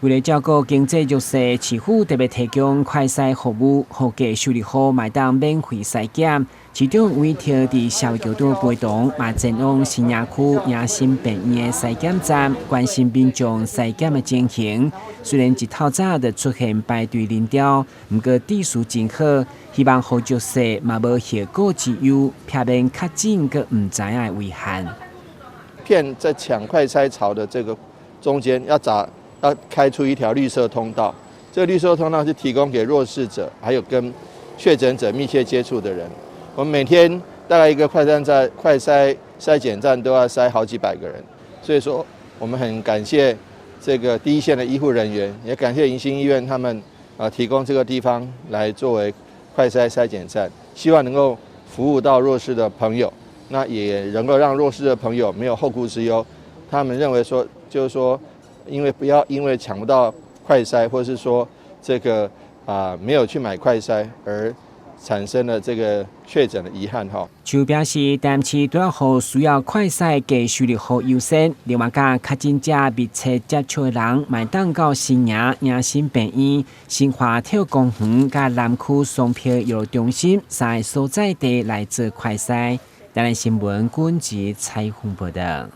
為了照顧經濟弱勢，市府特別提供快篩服務，予低收入戶嘛會當免費篩檢。市長委託佇社會局長陪同，嘛前往新營區迎新病院的篩檢站，關心民眾篩檢的情形。雖然一透早就出現排隊人潮，毋過秩序真好，希望予弱勢嘛無後顧之憂，避免確診閣毋知影的遺憾。片在搶快篩槽的這個中間，要開出一條綠色通道。這個綠色通道是提供給弱勢者，還有跟確診者密切接觸的人。我們每天大概一個快篩站、快篩篩檢站都要篩好幾百個人，所以說我們很感謝這個第一線的醫護人員，也感謝迎新醫院他們啊提供這個地方來作為快篩篩檢站，希望能夠服務到弱勢的朋友，那也能夠讓弱勢的朋友沒有後顧之憂。他們認為說，就是說，因為不要因為搶不到快篩，或是說這個啊沒有去買快篩而產生了這個確診的遺憾哈。就表示，台南市除了予需要快篩低收入戶優先，另外佮確診者密切接觸的人，嘛會當到新營迎新病院、新華體育公園佮南區松坡醫療中心三個所在地來做快篩。台南新聞軍籍採訪報道。